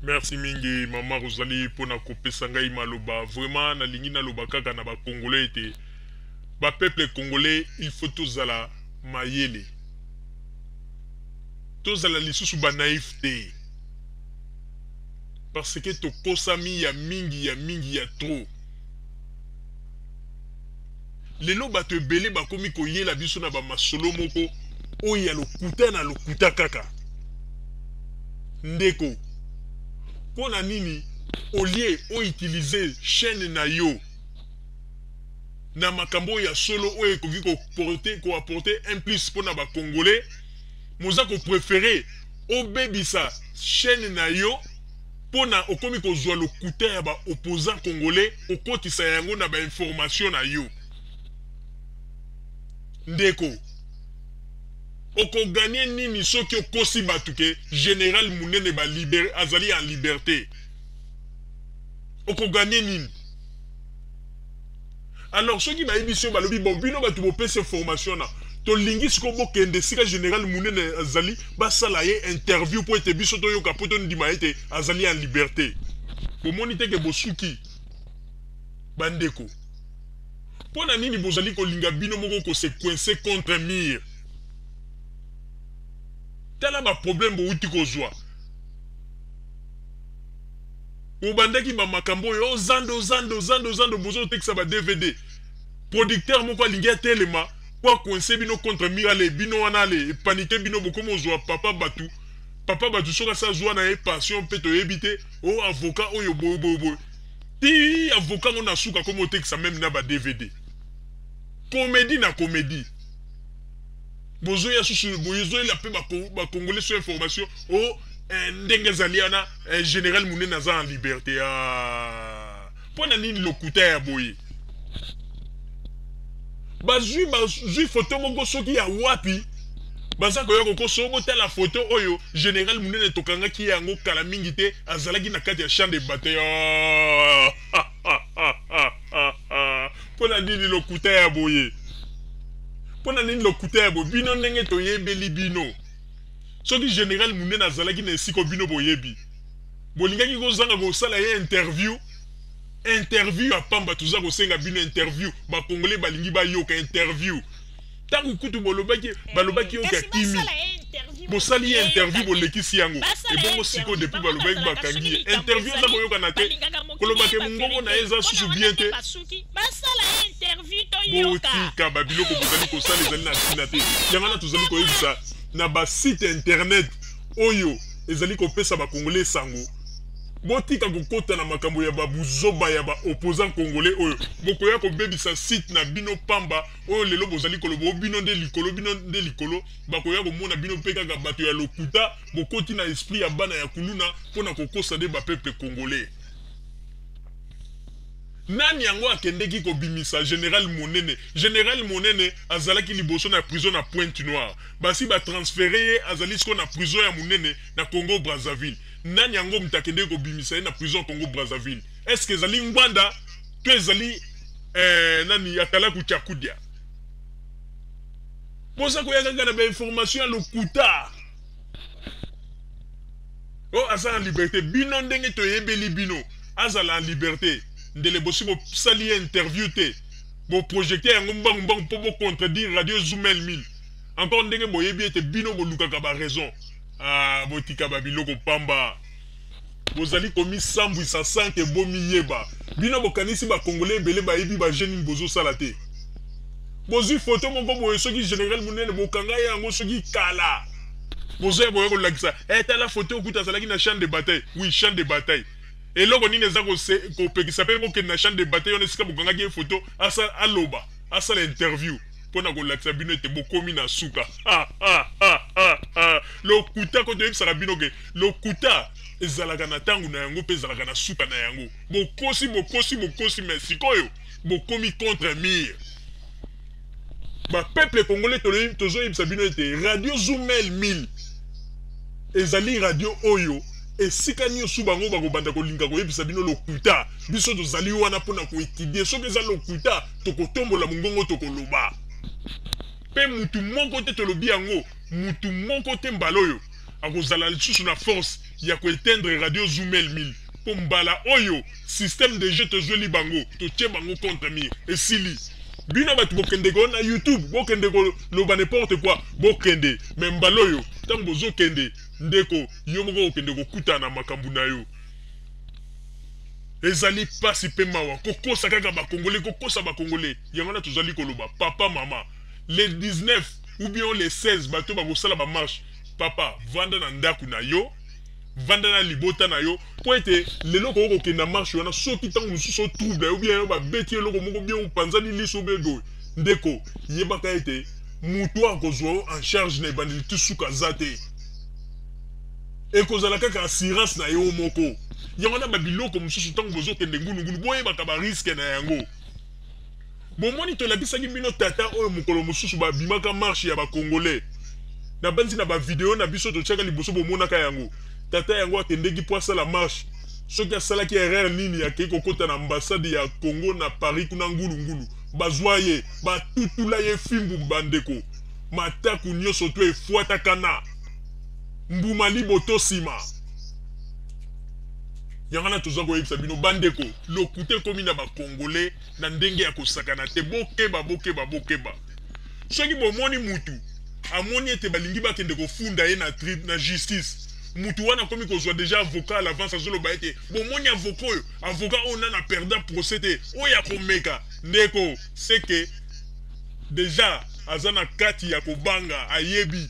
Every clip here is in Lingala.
Merci mingi mama Rosalie pona kopesa ngai maloba. Vraiment nalingi naloba kaka na ba congolais ete ba peuple congolais il faut tozala mayele. Tozala lisusu ba naïf te. Parce que tokosami ya mingi ya mingi ya trop. Lelo bato ebele bakomi koyela biso na ba masolo moko oyo ya lokuta na lokuta kaka. Ndeko, mpo na nini au lieu o utiliser chaine na yo na makambo oyo ya solo oyo ekoki ko porter, ko apporter un plus mpo na ba Congolais, moza ko preferer obebisa chaine na yo pona okomi kozua lokuta ya ba opposants congolais okotisa yango na ba information na yo. Ndeko, oko gagner nini soki okosi batu ke general Munene ba libere azali en liberte? Oko gagner nini? Alors soki bayebisi yo balobi bon bino batu bopesi information na tolingi sikoyo bokende esika general Munene azali basala ye interview mpo ete biso toyoka mpo tondima ete azali en liberte. Bomoni te ke bosuki bandeko? Mpo na nini bozali kolinga bino moko ko se coincer contre mur? Tala ba problème bowuti kozwa. Bobandaki ba makambo oyo oh, zando zando zando zando bozo tekisa ba DVD. Producteur moko alingi atelema po akoinse bino contre mur ale bino wana ale epanike bino bokomi ozwa papa batu papa batu soki asi azwa na ye pension mpe toyebi te o oh, avocat oyo boye boye boye ti avocat ngo na suka akomi otekisa meme na ba DVD. Comédie na comédie. Bozoya susu bozoyela mpe bakongole so information o oh, eh, ndenge ezali wana eh, général Munene aza en liberté. Ah, mpo na nini lokuta ya boye? Bazwi bazwi foto moko soki ya wapi baza koya kokoso botala foto oyo général Munene tokangaki yango kala mingi te azalaki na kati ya champ de bataille. Mpo na nini lokuta ya boye? Mpo na nini lokuta ya boye? Bino ndenge toyebeli bino, soki general Munene azalaki na esika bino boyebi, bolingaki kozanga kosala ye interview? Interview ya pamba, toza kosenga bino interview, ba Congolais balingi bayoka interview. Tango kutu bolobaki, balobaki yo kasi kakimi. basala ye interview Bosali ye mokili interview eyoka te. bolekisi yango. Basala ye Ebongo sikoyo interview depuis bango balobaki bazalaka bakangi soki ye. likambo Interview eza ezali koyokana te. balingaka mokili Koloba ke eyeba mongongo na ye verite eza mpona susu wana bien nde te. basuki basala ye interview toyoka. Botika ba biloko bozali kosala ezali na tina te. Yango wana tozali koyebisa na ba site internet oyo ezali kopesa ba Congolais sango, botika kokota na makambo ya ba buzoba ya ba opposants congolais oyo bokoya kobebisa site na bino pamba. Oyo lelo bozali koloba o bino nde likolo, bino nde likolo, bakoya komona bino mpe kaka bato ya lokuta, bokoti na esprit ya bana ya kuluna mpo na kokosa nde ba peuple congolais. Nani yango akendeki kobimisa general Monene? General Monene azalaki liboso na prison na Pointe Noire. Basi ba transfere ye, azali sikoyo na prison ya monene na Congo Brazzaville. Nani yango moto akendeki kobimisa ye na prison ya Congo Brazzaville? Est-ce que ezali Ngbanda to ezali nani Atalaku Chakudia? Boza koya kaka na ba information ya lokuta. Oh, aza en liberté. Bino ndenge toyebeli bino, azala en liberté. Ndele bosi bosali ye interview te. Bo projecter yango mbangu mbangu po bo contredire Radio Zoom 1000. Encore ndenge boyebi ete bino bolukaka ba raison. Ah, botika ba biloko pamba. Bozali komisambwisa sans que bomiyeba. Bino bokanisi ba Congolais ebele bayebi ba jeux nini bozosala te. Bozwi photo moko boye soki general Munene bokanga ye yango soki kala. Bozoya koya kolakisa, tala photo okuta azalaki na champ de bataille. Oui, champ de bataille. Eloko nini eza kopekisa pe bokende na champ de bataille wana esika bokangaki ye photo, aloba, asala interview pona kolakisa bino ete bokomi na suka. Lokuta ko toyebisaka bino ke lokuta ezalaka na tango na yango pe ezalaka na suka na yango. Bokosi, bokosi, bokosi, mais sikoyo bokomi contre mur. Ba peuple congolais tozoyebisa bino ete Radio Zoom 1000 ezali radio oyo esika nyonso bango bakobanda kolinga koyebisa bino lokuta. Biso tozali wana mpona koetudie. Soki eza lokuta, tokotombola mongongo, tokoloba. Pe mutu moko te tolobi yango, mutu moko te mbala oyo akozala lisusu na force ya koéteindre Radio Zumel 1000, mpo mbala oyo système de jeu tozweli bango, totie bango contre mur, esili. Bino bato bokende ko na YouTube, bokende koloba n'importe quoi, bokende, mais mbala oyo ntango bozokende, ndeko, yo moko okende kokutana na makambo na yo. Ezali pasi mpe mawa kokosa kaka bakongole, kokosa bakongole. Yango wana tozali koloba, papa, mama, le 19 ou bien le 16, bato bakosala bamarche. Papa, vanda na ndako na yo, vanda na libota na yo, mpo ete lelo okoki kokenda marche wana, soki ntango mosusu otrouble ou bien yo babeti eloko moko bien, opanzani liso be boye. Ndeko, yebaka ete motu akozwa yo en charge na ebandeli ti suka aza te, ekozala kaka assurance na yo moko. Yango wana babiloko mosusu, ntango bozokende ngulungulu, boyebaka barisque na yango. Bomoni, tolakisaki bino tata oyo mokolo mosusu babimaka marche ya bakongolais na banzi na bavideo na biso totiaka liboso, bomonaka yango. Tata yango akendeki mpo asala marche, soki asalaki erreur nini, akei kokɔta na ambassade ya Congo na Paris kuna, ngulungulu bazwa ye, batutula ye fimbu. Bandeko, mataku nyonso to efwataka na mbuma liboto nsima. Yango wana toza koyebisa bino, bandeko, lokuta ekomi na bakongole na ndenge ya kosakana te. Bokeba, bokeba, bokeba. Soki bomoni mutu amoni ete balingi bakende kofunda ye na justice, mutu wana akomi kozwa déjà avocat à l'avance, azoloba ete bomoni avocat oyo, avocat oyo nana perda procès te, oyo akomeka. Ndeko, seke déjà aza na kati ya kobanga, ayebi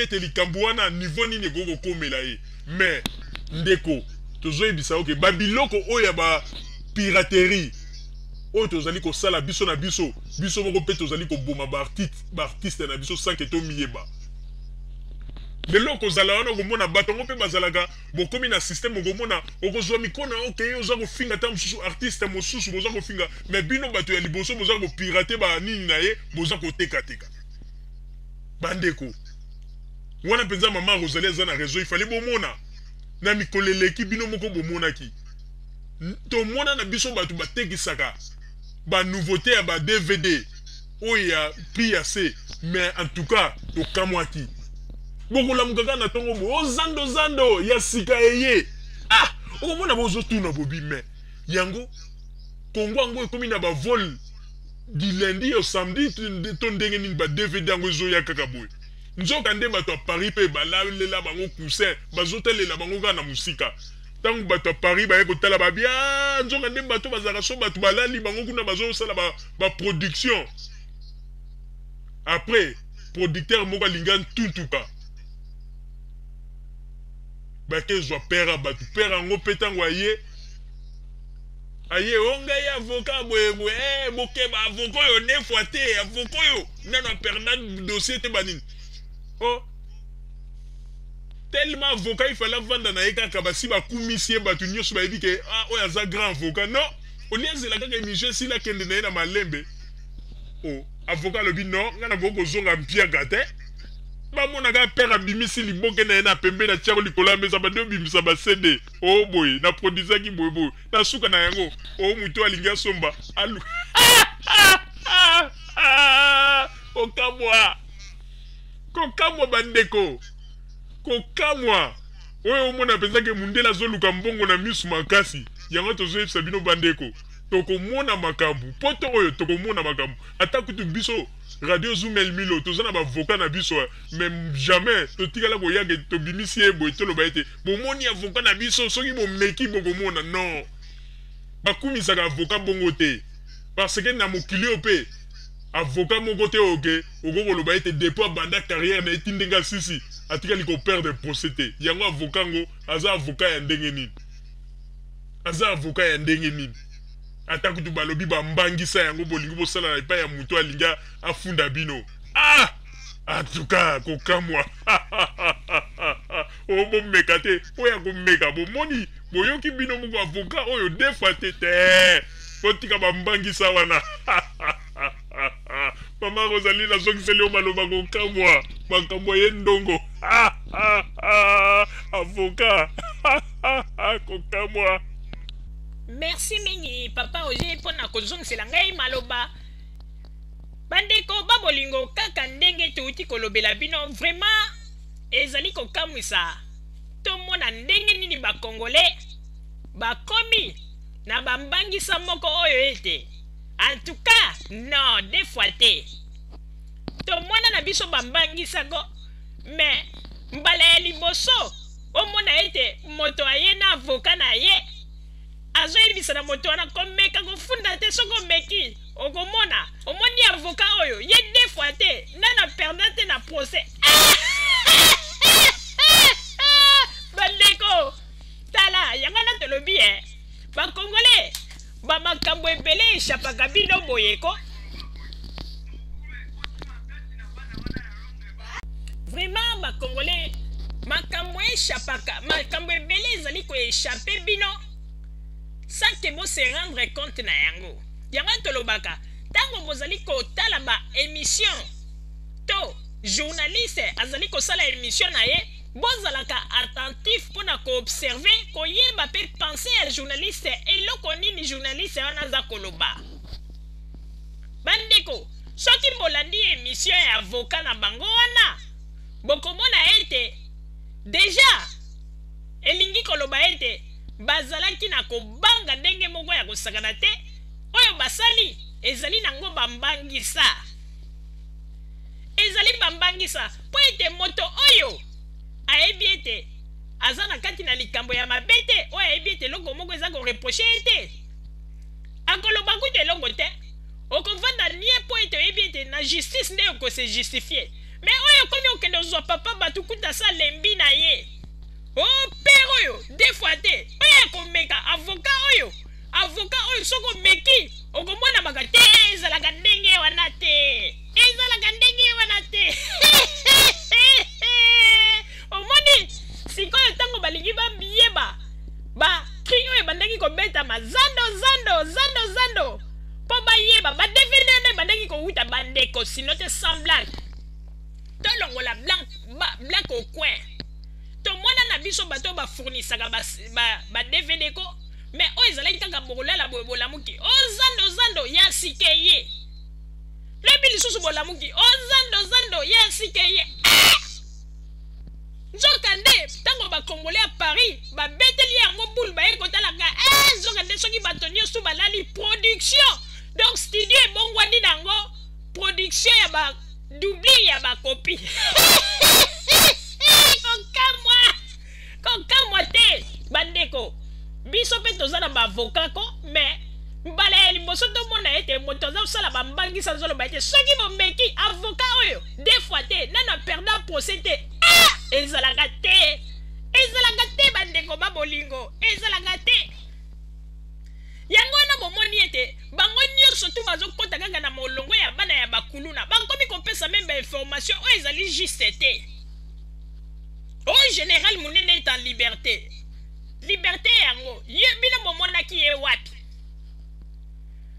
ete likambo wana niveau nini ekoki kokomela ye. Mais ndeko, tozoyebisa oke babiloko oyo ya bapiraterie oyo tozali kosala biso na biso, biso moko mpe tozali koboma baartiste na biso sans que tomiyeba. Lelo kozala wana, okomona bato yango mpe bazalaka bokomi na système, okomona okozwa mikono, okei, oza kofinga ata mosusu artiste mosusu, boza kofinga, mais bino bato ya liboso boza kopirater banini na ye, boza kotekateka. Bandeko, wana mpenza mama Rosalie aza na réseau. Ifale bomona na mikolo eleki, bino moko bomonaki, tomona na biso bato batekisaka banouveauté ya ba DVD oyo ya prix ya c, mais en tout cas tokamwaki. Bokolamuka kaka na ntongo boye, ozando zando ya sika eye. Ah, okomona bozotuna bobi, mais yango Kongo yango ekomi na bavol du lundi au samedi to ndenge nini? Ba DVD yango ezoya kaka boye. Nzoka nde bato ya Paris mpe balalela bango coussin, bazotalela bango kaka na mosika. Ntango bato ya Paris baye kotala, babia nzoka nde bato bazalaka so bato balali bango kuna, bazosala baproduction ba. Après, producteur moko alingi antuntuka, bakezwa pere ya bato. Pere yango mpe ntango aye o ngai avocat boye boye, bokeba, avocat oyo deux fois te, avocat oyo nano aperda dossier te, banini o tellement avocat ifale avanda na ye kaka. Basi bakumisi ye, bato nyonso bayebi ke ah, oyo aza grand avocat. Non, olie azela kaka émission esili, akende na ye na malembe. O avocat alobi non, ngai nakoki kozonga mpiaka te. Bamonaka pere abimisi liboke na ye na pembeni, atiako likolo ya mesa, bandi obimisa baCD o boye, naproduisaki boye boye. Na suka na yango, o moto alingi asomba alu kokamwa, kokamwa, bandeko, kokamwa. Oyo omona mpenza ke mundele azoluka mbongo na misu makasi. Yango tozoyebisa bino, bandeko, tokomona makambo poto oyo, tokomona makambo. Ata kutu biso Radio Zoom El Milo toza na bavocat na biso, mais jamais totikala koyaka tobimisi ye boye, toloba ete bomoni avocat na biso, soki bomeki bokomona. Non, bakumisaka avocat bongo te, parce que na mokili oyo mpe avocat moko te oke okoki koloba ete depuis abanda carrière na ye ti ndenge asisi atikali koperdre procès te. Yango avocat ngo aza avocat ya ndenge nini? Aza avocat ya ndenge nini? Ata kutu balobi bambangisa yango, bolingi bosala na epai ya moto alingi afunda bino. Ah, en tout cas kokamwa oyo, bomeka te, oyo akomeka bomoni, boyoki bino moko, avocat oyo deux fois te te. Botika bambangisa wana. Mama Rosalie, nazongiseli yo maloba, kokamwa makambo ye ndongo avocat, kokamwa. Merci mingi, papa Roger, mpona kozongisela ngai maloba. Bandeko babolingo, kaka ndenge touti kolobela bino, vraiment ezali kokamwisa. Tomona ndenge nini ba Congolais bakomi na bambangisa moko oyo ete en tout cas non deux fois te. Tomona na biso bambangisa ko, mais mbala ya liboso omona ete moto aye na avocat na ye azoyebisa na moto wana komeka kofunda te, soki omeki okomona. Omoni avocat oyo ye deux fois te, nana perda te na procès. Bandeko, tala yango wana tolobi ba Congolais ba makambo ebele echapaka bino boye ko. Vraiment ba Congolais makambo echapaka, makambo ebele ezali ko échapper bino sans que bo se rendre compte na yango. Yango tolobaka tango bozali kotala ba émission to journaliste azali kosala émission na ye, bozalaka attentif mpona koobserve, koyeba mpe pensée ya journaliste, eloko nini journaliste wana aza koloba. Bandeko, soki bolandi émission ya avocat na bango wana, bokomona ete deja elingi koloba ete bazalaki na kobanga ndenge moko ya kosakana te. Oyo basali ezali nango bambangisa, ezali bambangisa mpo ete moto oyo ayebi ete aza na kati na likambo ya mabe te, oyo ayebi ete eloko moko eza koreproche ye te, akoloba kutu eloko te, okovanda nie mpo ete oyebi ete na justice nde okose justifie. Mais oyo okomi okende ozwa papa bato kuta sa lembi na ye, o père oyo deux fois te, oyo akomeka avocat oyo, avocat oyo soki omeki okomona maka te, ezalaka ndenge wana te, ezalaka ndenge wana te. Omoni sikoyo ntango balingi bayeba ba cri oyo ebandaki kobetama zando zando zando zando mpo bayeba ba DVD nde ebandaki kowuta. Bandeko, sino te sans blague, tolongola blanc, ba, blague au coin. Tomona na biso bato oyo bafournisaka ba DVD ko, mais oyo ezalaki kaka bokolala boye bolamuki o zando zando ya sike ye, lobi lisusu bolamuki o zando zando ya sike ye. Nzoka nde ntango bakongole ya Paris babeteli yango boule, baye kotalaka nzoka nde soki bato nyonso balali production, donc studio ebongwani nango production ya ba double ya bakopi. Kokamwa, kokamwa te bandeko, biso mpe toza na baavocat ko, mais mbala ya liboso tomona ete moto aza kosala bambangisa azoloba ete soki bomeki avocat oyo deux fois te, nano aperda procès te. Ezalaka te, ezalaka te bandeko ba bolingo, ezalaka te. Yango wana bomoni ete bango nyonso tu bazokota kaka na molongo ya bana ya bakuluna, bakomi kopesa meme ba information oyo ezali juste te. O général monene est en liberté, liberté yango ye bino bomonaki ye wapi?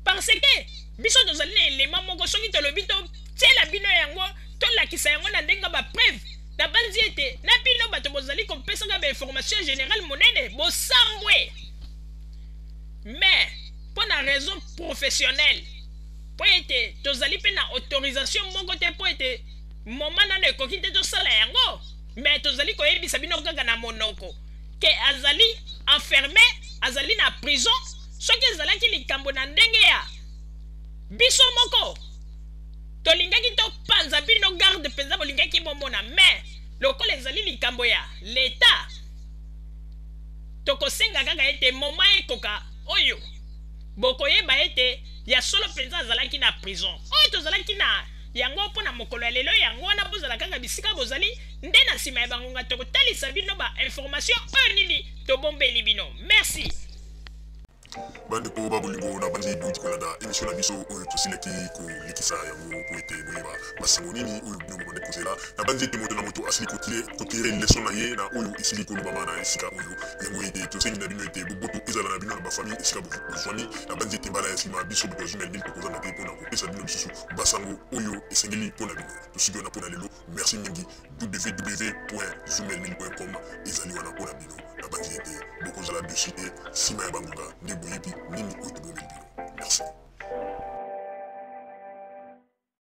Parce que biso tozali na elema moko, soki tolobi totiela bino yango, tolakisa yango na ndenge ba preuve, nabanzi ete na bino bato bozali kopesaka ba information général monene bosambwe. Mais mpo na raison professionnelle, mpo ete tozali mpe na autorisation moko te, mpo ete moment nano ekoki te tosala yango, mais tozali koyebisa bino kaka na monoko ke azali enfermé, azali na prison. Soki ezalaki likambo na ndenge ya biso moko, tolingaki topanza bino garde mpenza, bolingaki bomona. Mais lokola ezali likambo ya leta, tokosenga kaka ete moment ekoka oyo bokoyeba ete ya solo mpenza azalaki na prison. Oyo tozalaki na yango mpo na mokolo ya lelo, yango wana bozala kaka bisika bozali, nde na nsima ya bangonga tokotalisa bino ba information oyo nini tobombeli bino. Merci. Bandeko ba bolingo, na bandi bouti kolanda émission na biso oyo tosilaki kolekisa yango po ete boyeba basango nini oyo bino bobandi kozela. Na bandi ete moto na moto asili kotire leson na ye na oyo esili kolobama na esika oyo. Yango ete tosengi na bino ete boboto ezala na bino na bafamille esika bozwami. Na bandi ete mbala ya nsima biso bato ya Zumel Mille tokozanga te mpona kopesa bino lisusu basango oyo esengeli mpona bino. Tosuki wana mpona lelo. Merci mingi. www.zoomelmille.com ezali wana mpona bino. Na bandi ete bokozala dessus te nsima ya bangonga nde boyebi nini oyo tobomeli bino. Merci.